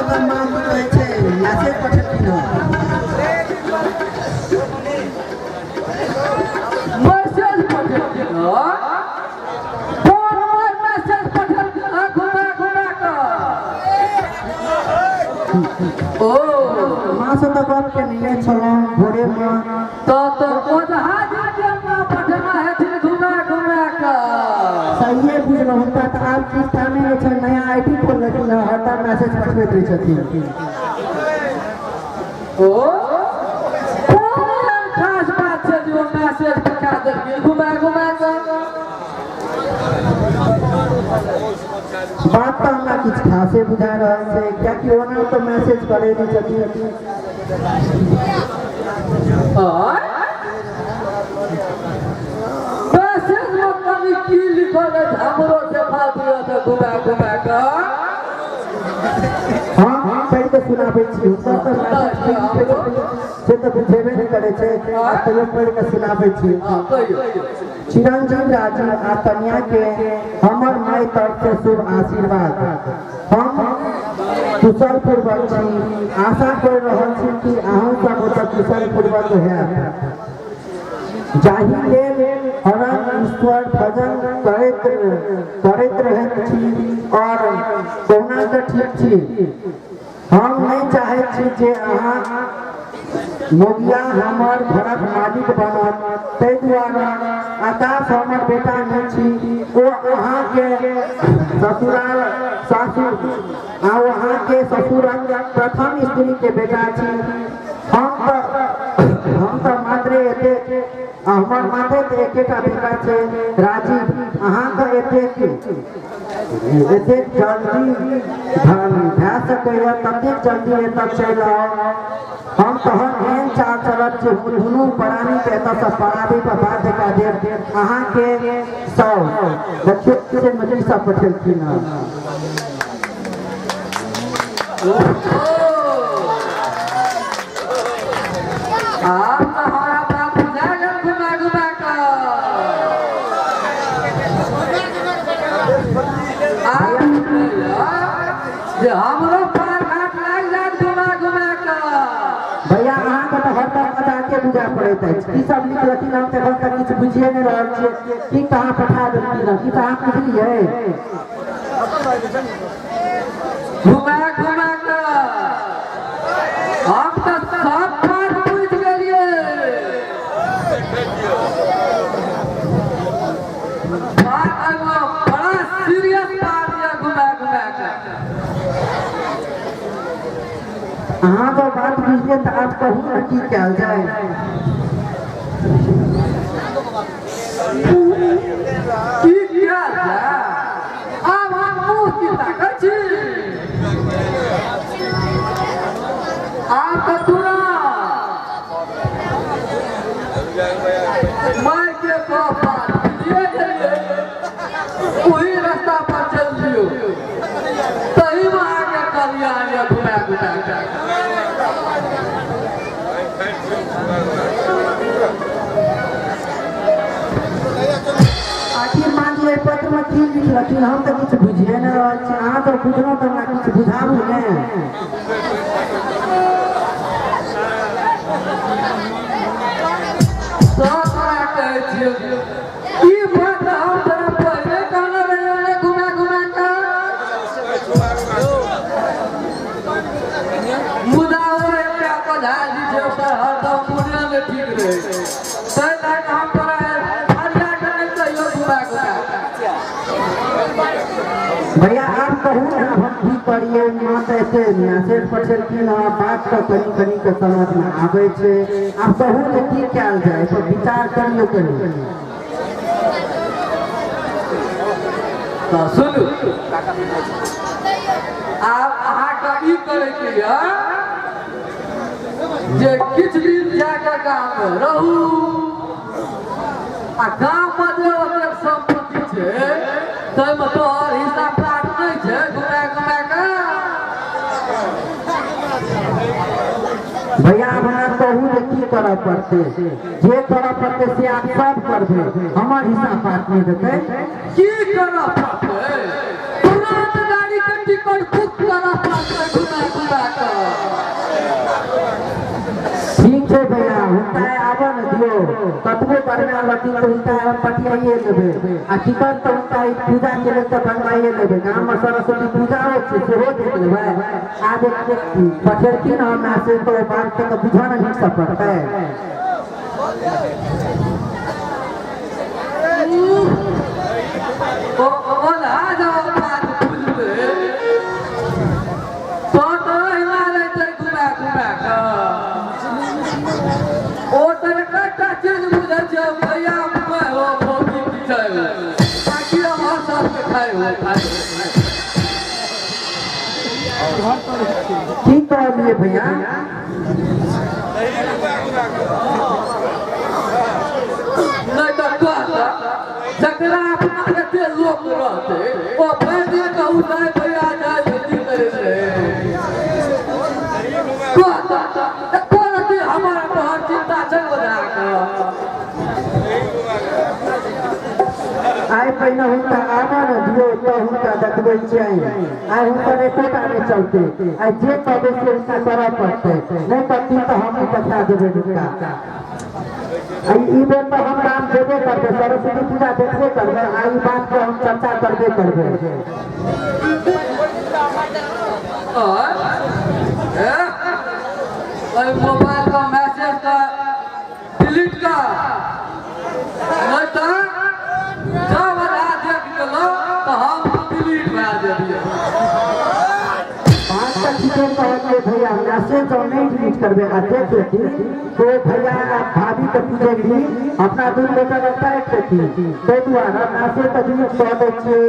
हुनकर माँ की कहै छै मैसेज पठेलखिन हँ। मैसेज पठेलखिन हँ? फोन पर मैसेज पठेलखिन हँ घुमा घुमा कऽ? ओ माँ से तऽ गप केनहिए छलहुँ भोरेमे। तऽ ओझा जी के माँ पठेना हेथिन घुमा घुमा कऽ। सहिए बुझलहुँ, हुनका तऽ आब किछु कामे नहि छनि, नया I T खोललखिन हँ, हरदम मैसेज पठबैत रहै छथिन। ओ कोन एहन खास बात छै जे ओ मैसेज पठा देलखिन घुमा घुमा कऽ? बात तऽ हमरा किछु खासे बुझा रहल छै, कियाकि ओना तऽ मैसेज करै नहि छथिन। मैसेज में कनि की लिखल अछि हमरो देखा दिअ तऽ घुमा घुमा कऽ। हँ, पढ़ि कऽ सुनाबै छी। हुनकर तऽ मैसेज की लिखै छथिन से तऽ बुझेबे नहि करै छै, आ तैयो पढ़ि कऽ सुनाबै छी। हँ, कहियौ। चिरंजीव राजीव आ कन्या के हमर माय तरफ से शुभ आशीर्वाद। हम कुशल पूर्वक छी, आशा कर रहल छी कि अहूँ सब ओतऽ कुशल पूर्वक हैब, जाहि लेल हरन ईश्वर भजन करैत करैत रहैत छी और कहुना कऽ ठीक छी। हम नहि चाहैत छी जे अहाँ मोगिया हमर घरक मालिक बनत, ताहि दुआरे आकाश हमर बेटा नहि छी, ओ अहाँके ससुराल सासुर आ अहाँके ससुरक प्रथम स्त्रीके बेटा छी। हम तऽ मात्रे एतेक, हमर मात्रे तऽ एकेटा बेटा छै राजीव। अहाँके एतेक एतेक जल्दी भए सकैए ततेक जल्दी एतऽ चलि आउ। हम तहन एहन चाल चलब जे दुनू प्राणीके एतऽसँ पड़ाबै पर बाध्य कए देब। अहाँके साउस देखियौ से की सब पठेलखिन हँ। आब तऽ हमरा बात बुझा गेल घुमा घुमा कऽ। आब जे हमरो पार घाट लागि जायत घुमा घुमा कऽ। भैया, अहाँके तऽ हरदम मजाके बुझा पड़ैत अछि। की सब लिखलखिन हम तऽ एखन तक किछु बुझिए नहि रहल छियै, की कहाँ पठा देलखिन हँ। की तऽ अहाँ बुझलियै? घुमा घुमा कऽ हम तऽ सब बात बुझि गेलियै। बात एगो बड़ा सीरियस बात यऽ घुमा घुमा कऽ। अहाँ तऽ बात बुझलियै, तऽ आब कहू ने की कयल जाय? की कयल जाय? आब हम मुँह की ताकै छी? आब तऽ तुरंत मायके गप बात बुझिए गेलियै, ओही रास्ता पर चलि दियौ, तहीमे अहाँके कल्याण यऽ घुमा घुमा कऽ। आखिर माँ जी एहि पत्रमे की लिखलखिन, हम तऽ किछु बुझिए नहि रहल छी। अहाँ तऽ बुझलहुँ तऽ हमरा किछु बुझाबू ने। सब तोरा कहै छियौ, ई बात हम तोरा पहिले कहने रहियौ ने घुमा घुमा कऽ, मुदा ओ एकटा ओझा जी छै, ओकर हरदम मुने नहि ठीक रहै छै, ताहि लए कऽ हम तोरा फरिया कऽ नहि कहियो घुमा घुमा कऽ। भैया, आब कहू ने, आब हम की करियै? माँ तऽ एते मैसेज पठेलखिन हँ, बात तऽ कनि कनि के समझमे आबै छै। आब कहू जे की कयल जाय, एहि पर विचार करियौ कनि। तऽ सुनू, आब अहाँके ई करैके यऽ जे किछु दिन जाकऽ गाममे रहू, आ गाममे जे ओतेक सम्पत्ति छै ताहिमे तोहर हिस्सा पाट नहि छै घुमा घुमा कऽ। भैया, आब हमरा कहू जे की करऽ पड़तै? जे करऽ पड़तै से आब सब करबै, हमर हिस्सा पाट नहि देतै। की करऽ पड़तै? तुरंत गाड़ी के टिकट बुक करऽ पड़तै घुमा घुमा। ने दियौ। कतबो बढ़िया रहती तऽ हुनका हम पटियाइए लेबै आ टिकट तऽ हुनका ई पूजा के लेल तऽ बनवाइए लेबै। गाम में सरस्वती पूजा होइ छै, सेहो देख लेबै। आ जे पठेलखिन हम मैसेज तऽ ओहि बात के तऽ बुझऽ ने नीकसँ पड़तै। ओझा जब बात बुझतै तो तऽ ओहिना रहतै घुमा घुमा कऽ। ओ तऽ एकटा चीज बुझै छै, भैया मैं हो, भौजी पीछे हो, ताकि अहाँ सबके खाइ हो खाइ हो। की कहलियै भैया? नहि तऽ कहता, जकरा अपना एते लोक रहतै ओ भरि दिन कहू नहि भैया जाइ खेती करै छै। कहता एको रत्ती हमर तोहर चिन्ता छै ओझाके? आइ पहिने हुनका आबऽ ने दियौ तऽ हुनका देखबै छियै। आइ हुनकर एकोटा नहि चलतै। आइ जे कहबै से हुनका करऽ पड़तै, नहि करथिन तऽ हमही देखा देबै हुनका। आइ ई बेर तऽ हम गाम जेबे करबै, सरस्वती पूजा देखबे करबै आ ई बात पर हम चर्चा करबे करबै। एहि मोबाइल का मैसेज का डिलीट कर, नहीं तऽ जब आधा देख गेलो तऽ हम डिलीट भए जेबियै। बात तऽ ठीके कहलियै भैया, मैसेज जँ नहि डिलीट करबै आ देख लेथिन तो भैया आ भाभी के पूछेगी, अपना दुनू गोटा के काटि देथिन। ताहि दुआरे मैसेज तऽ डिलीट कऽ दै छियै।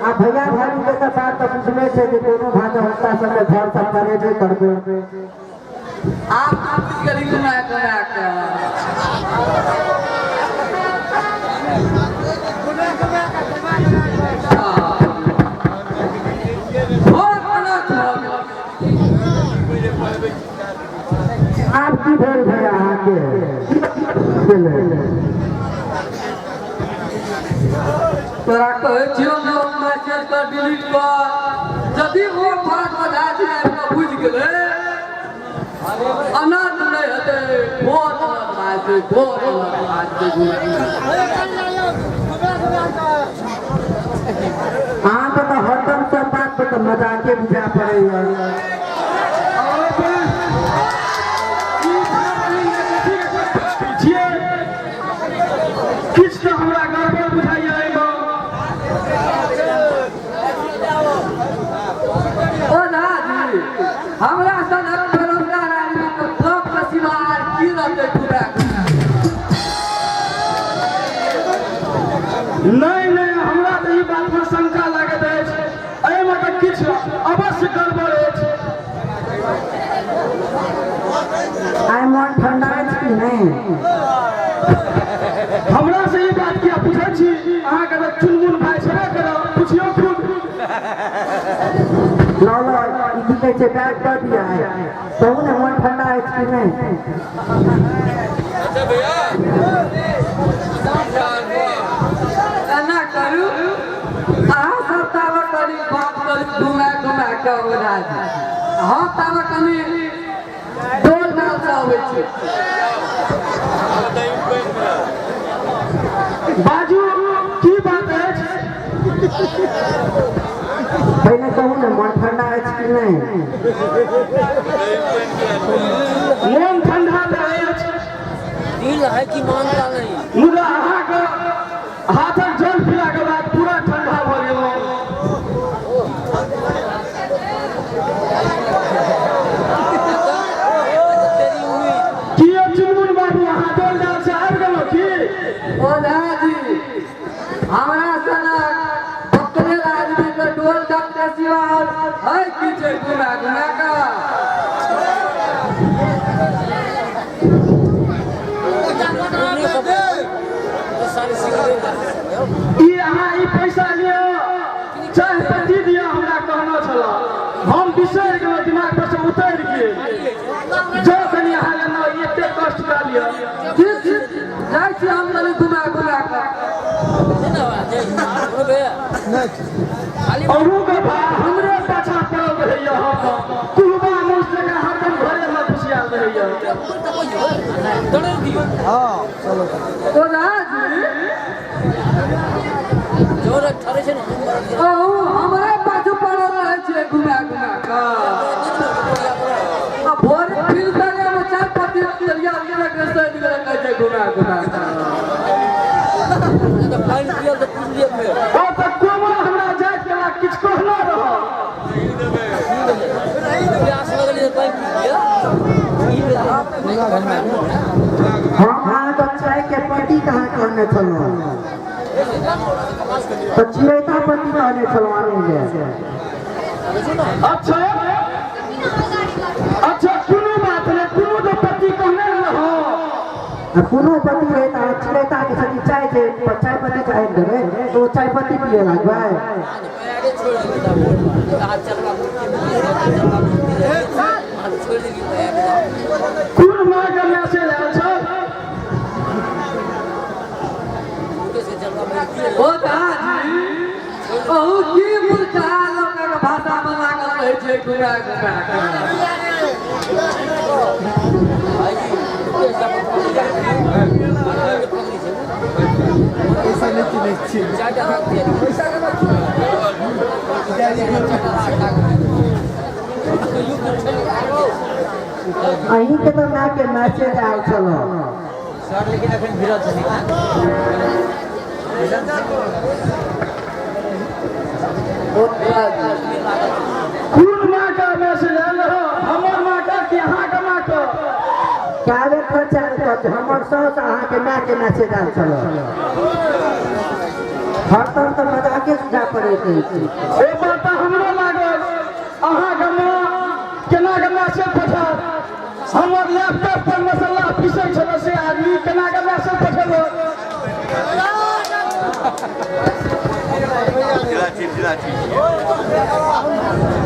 आ भैया भाभी के तऽ बात तऽ बुझले छै जे कोनो भाषा हुनका सबके घर सब करेबे करबै। आब तू बुझि गेली घुमा घुमा कऽ। घोर अनर्थ भऽ गेल। आब की भेल भैया अहाँके? भेलै तोरा कहै छियौ ने, मैसेज कर, डिलीट कर। यदि ओ बात ओझा जी आबि कऽ बुझि गेलै, अनर्थ नहि हेतै, घोर अनर्थ भए जेतै, घोर अनर्थ भए जेतै। अहाँके तऽ हरदम सब बात पर तऽ मजाके बुझा पड़ैया। छियै किछु तऽ हमरा गड़बड़ बुझाइया एहिमे। ओझा जी, हमरा सनक बेरोजगार आदमी के गप के सिवा आर की रहतै पूरा? नहि नहि, हमरा तऽ ई बात पर शंका लागैत अछि। एहिमे तऽ किछु अवश्य गड़बड़ अछि। आइ मन ठंडा अछि कि नहि? हमरा से ई बात किया पूछै छी? अहाँके तऽ चुनमुन भाय छेबे करब, पुछियौ खुद। लऽ लऽ, ई की कहै छै, बैग दऽ दिअ। आइ कहू ने, मन ठंडा अछि कि नहि? एना करू, अहाँ सब ताबे कनी बात करू घुमा घुमा कऽ ओझा जी, हम ताबे कनी डोल डाल से अबै छी। बाजू, की बात अछि? पहिने कहू ने, मन ठंडा अछि कि नहि? मोन ठंडा तऽ अछि। दिल है कि मानता नहीं। मुदा अहाँके हाथक जल पीलाके बाद पूरा ठंडा भऽ गेल। तेरी उम्मीद की यौ चुनमुन बाबू, अहाँ डोल डाल से आबि गेलहुँ की? ओझा जी, हमरा सनक बकलेल आदमी के डोल डाल के सिवा और है की छै घुमा घुमा कऽ? सारी सिगरेट ई अहाँ ई पैसा लिअ, चाय पत्ती दिअ। हमरा कहना छल, हम बिसरि गेलहुँ, दिमाग पर से उतरि गेल। जाउ कनि, अहाँ लेना एते कष्ट कऽ लिअ। ठीक ठीक, जाइ छी हम कनी घुमा घुमा कऽ। भैया अहूँ के भाय हमरे पाछा पड़ल रहैया। हम कुहबा मूस जकाँ हरदम घरेमे घुसियाल रहैया। रहैया। अहूँ हमरे पाछू पड़ल रहै छियै घुमा घुमा कऽ। आ भोरे फिर में चाय पत्ती तेलिया के सैद गेल कहै छै घुमा घुमा कऽ। ओ तऽ कोमल हमरा जाइत केला किछु कहना रह। हम अहाँके चाय के पत्ती कहाँ कहने छलहुँ? तऽ चिड़ैता पत्ती कहने छलहुँ आनै ले। अच्छा अच्छा, कोनो बात नहि, कोनो तऽ पत्ती कहने रहो। आ कोनो पत्ती रहै तऽ अहाँ चिड़ैता के संगे चाय जे चाय पत्ती चाय देबै तऽ ओ चाय पत्ती पिए लागबै। कोन माँ के मैसेज आयल छल? ओ दादी, अहूँ की मूर्खा लोकक भाषा मे लागल रहै छियै घुमा घुमा कऽ। अहीँके तऽ मायके मैसेज आयल छल। कोन माँ के मैसेज आयल रहो? हमर माँ के कि अहाँके माँ के? कावे खर्चा करत हमर साउस अहाँके मायके मैसेज आयल छल। हरदम तऽ मजाके सुझा पड़ैत अछि। ओ बात तऽ हमरो लागल, अहाँके माँ केना के मैसेज पठायत? हमर लैपटॉप पर मसाला पीसै छल से आदमी केना के मैसेज पठेलक?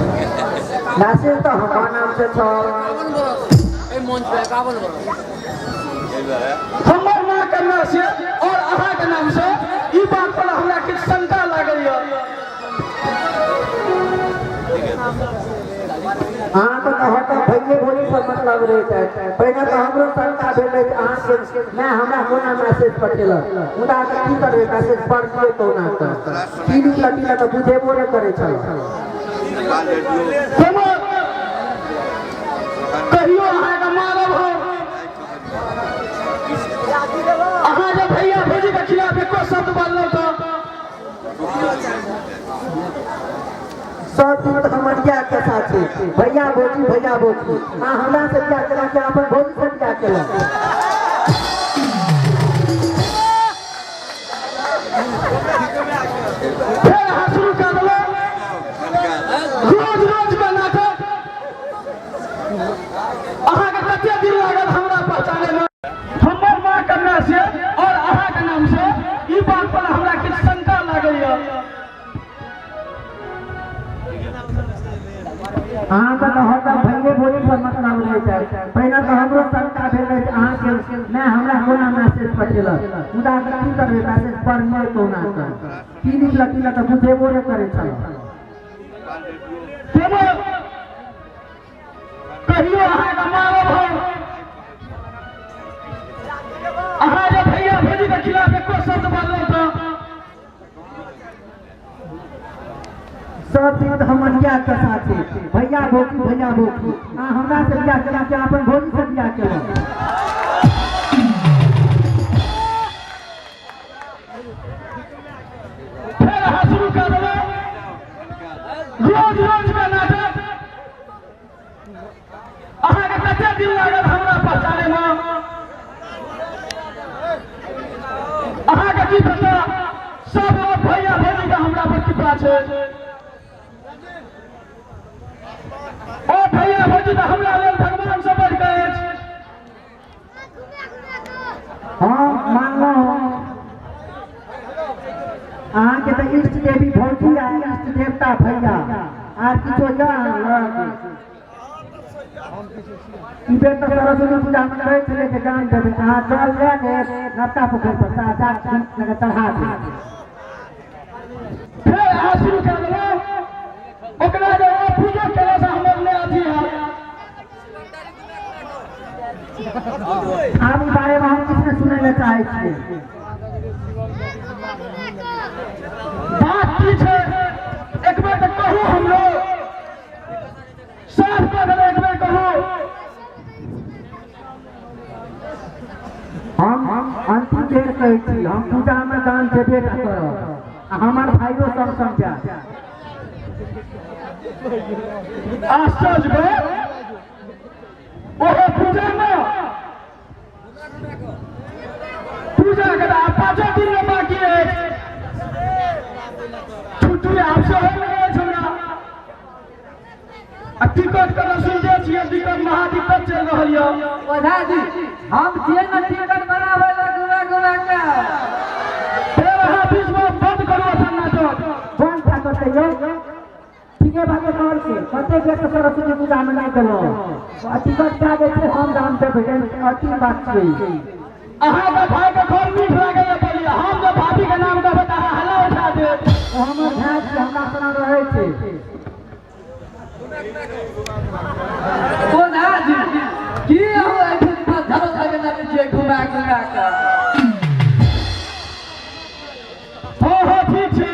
मैसेज तऽ हमर नाम से छल। हमर माँ के मैसेज और अहाँके नाम से, ई बात पर हमरा किछु शंका लागल यऽ। अहाँके तऽ हरदम भैये भोली से मतलब रहैत अछि। पहिने तऽ हमरो शंका भेल रहै जे अहाँके माय हमरा कोना मैसेज पठेलक, मुदा तऽ की करबै, मैसेज पढ़लियै कहुना कऽ। की लिखलक की तऽ बुझेबो नहि करै छल। कोनो कहियो अहाँके मारब हम। अहाँ जे भैया भौजी के खिलाफ एको शब्द बोललहुँ तऽ सब दिन तऽ हमर इएह कथा छै, भैया भौजी भैया भौजी। अहाँ हमरा से बियाह केलहुँ कि अपन भौजी से बियाह केलहुँ? फेर अहाँ शुरू कऽ देलहुँ रोज रोज के नाटक। अहाँके कते दिन लागल हमरा पहचाने में? हमर माँ के मैसेज और अहाँके नाम से, ई बात पर हमरा किछु शंका लागैया। अहाँके तऽ हरदम भैये भोली से मतलब रहैत अछि। पहिने तऽ हमरो शंका भेल रहै जे अहाँके माय हमरा कोना मैसेज पठेलक, मुदा तऽ की करबै, मैसेज पढ़लियै कहुना कऽ। की लिखलक की तऽ बुझेबो नहि करै छल। कोनो कहियो अहाँके मारब हम। अहाँ जे भैया भौजी के खिलाफ एको शब्द बोललहुँ तऽ सब दिन तऽ हमर इएह कथा छै, भैया भौजी भैया भौजी। अहाँ हमरा से बियाह केलहुँ कि अपन भौजी से बियाह केलहुँ? फेर अहाँ शुरू कऽ देलहुँ रोज रोज के नाटक। अहाँके कते दिन लागल हमरा पहचाने में? अहाँके की पता, सब लोग भैया भौजी के हमरा पर कृपा छै। ओ भैया भौजी तऽ हमरा लेल भगवान से बढ़ि कऽ अछि। हम मानलहुँ अहाँके तऽ इष्ट देवी भौजी आ इष्ट देवता भैया, आर किछो यऽ अहाँ लग? ई बेर तऽ सरस्वती पूजा मे कहै छलै जे गान देबै, अहाँ जल लए लेब नवका पोखरि पर से आ जा कऽ चढ़ा देब। फेर अहाँ शुरू कऽ देलहुँ। ओकरा जे ओ पूजो केलासँ हमर नहि अथी हैत। आब ई बारेमे हम किछु नहि सुनय लए चाहै छियै। बात की छै एक बेर तऽ कहू हमरो, साफ कऽ देबै, एक बेर कहू। हम अंतिम बेर कहै छी, हम पूजामे दान देबे टा करब आ हमर भाइयो सब संग जायत। आश्चर्य भेल, ओहो पूजामे? पूजा के तऽ आब 5 दिन मे बाकी अछि, छुट्टी आब सेहो नहि अछि हमरा। आ टिकट के तऽ सुनते छियै, दिक्कत महा दिक्कत चलि रहल यऽ। ओझा जी, हम छियै ने टिकट बनाबै लए घुमा घुमा के। फेर अहाँ बीचमे बंद करू अपन नाटक। कोन टा करतै यौ? ठीके बात कहलकै, कते बेर तऽ सरस्वती पूजामे नहि देलहुँ आ टिकट कए दै छै, हम दान देबै, अथी बात छै। अहाँके भाई के घर मीठ लागैया बोलिए, हम जब भाभी के नाम कहबै तऽ अहाँ हल्ला उठा देब। ओ हमर भाय छै, हमरा सङ्ग रहै छै। ओझा जी, की अहूँ एहिठाम झल लगेने छियै घुमा घुमा के? हँ हँ ठीक छै,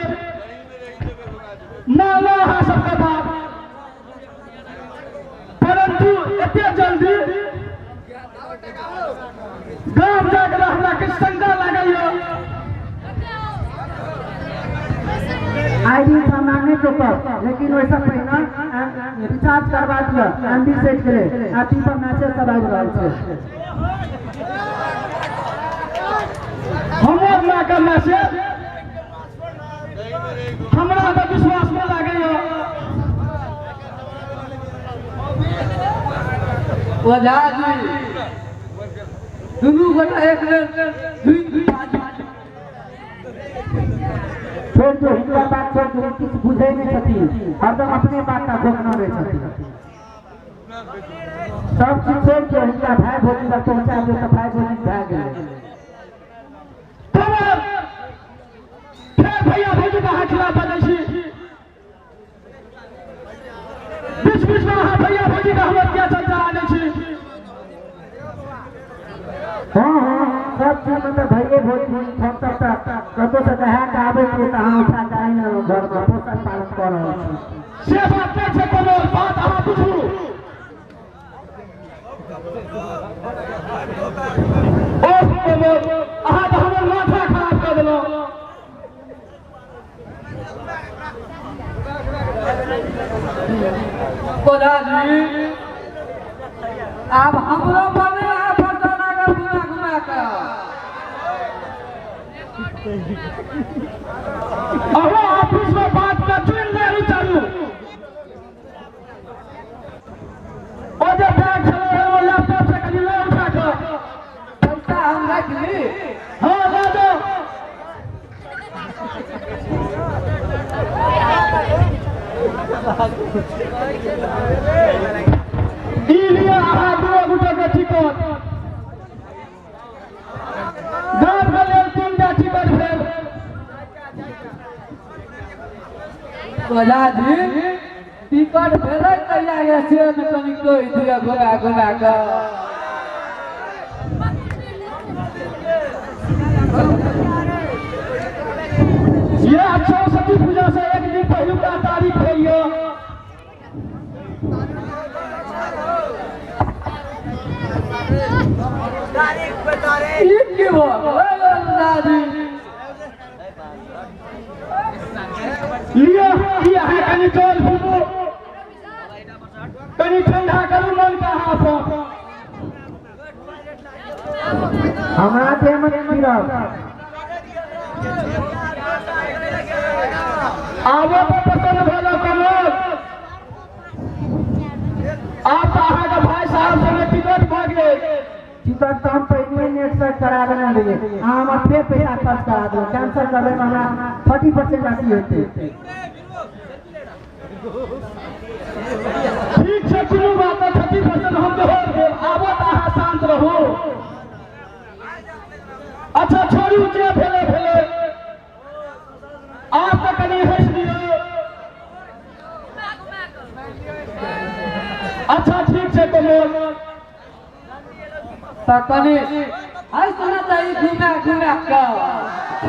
मानो अहाँ सबके बात, परंतु एते जल्दी गाम जाके हमरा किछु शंका लागैया। आईडी हमरा नहि चुकब, लेकिन ओहिसँ पहिने रिचार्ज करवा दिअ, एम बी सेट गेलै, अथी पर मैसेज सब आबि रहल छै। हमर माँके मैसेज हमरा तऽ विश्वास नहि लागैया। ओझा जी, दुनू गोटा एक बेर घुमि बाजू। छोड़ दियौ हिनकर बात, छोड़ दियौ, किछु बुझै नहि छथिन, हरदम अपने बात टा घोकना रहै छथिन। सब चीज छोड़ि दियौ, हिनका भाय भौजी लग पहुँचा दियौ तऽ भाय भौजी भए गेलै। कमल, फेर भैया भौजी के अहाँ खिलाफ बजै छी, बीच बीच में अहाँ भैया भौजी के हमर किया चर्चा आनै छी? हँ हँ, सब चीज मतलब भैये भौजी, हम सब तऽ कतहु से नहा कऽ आबै छियै तऽ अहाँ उठा कऽ आनि लेलहुँ, घरमे पोषण पालन कऽ रहल छी। से बात नहि छै कमल, बात अहाँ बुझू। ओह कमल, अहाँ तऽ हमर माथा खराब कऽ देलहुँ। ओझा जी, आब हमरो मने अहाँ फटऽ लागल घुमा घुमा के। अहो ऑफिस में बात के चुनि नहि चलू। ओ जे बैग छलै ओ लैपटॉप से कनि लऽ उठा कऽ। पैसा हम राखि ली? हँ, लऽ जाउ। ई लिअ अहाँ दुनू गोटे के टिकट। गाम के लेल 3टा टिकट भेल। ओझा जी, टिकट भेलै कहिया ये से ने कनि कहि दिअ घुमा घुमा कऽ। यह सरस्वती पूजा से एक दिन पहिलुका तारीख भेल यऽ। ई की भऽ गेलै ओझा जी? लिअ ई अहाँ कनि चल घुमू, कनि ठंडा करू मन के अहाँ अपन। हमरा देहमे नहि मिलत। आबो तऽ पसन्द भेल कमल? आब तऽ अहाँके भाय साहब संगे टिकट भऽ गेल। टिकट तऽ हम पहिने नेट से करा देने रहियै, अहाँ हमर फेर पैसा खर्च करा देलहुँ। कैंसिल करबैमे हमरा 30% अथी हेतै। ठीक छै, कोनो बात नहि, 30% हम दोहर देब। आबो तऽ अहाँ शान्त रहू। अच्छा छोड़ू, जे भेलै भेलै, आब तऽ कनि हँसि दियौ। अच्छा ठीक छै कमल। तऽ कनि आइ सुनऽ तऽ ई घुमा घुमा कऽ।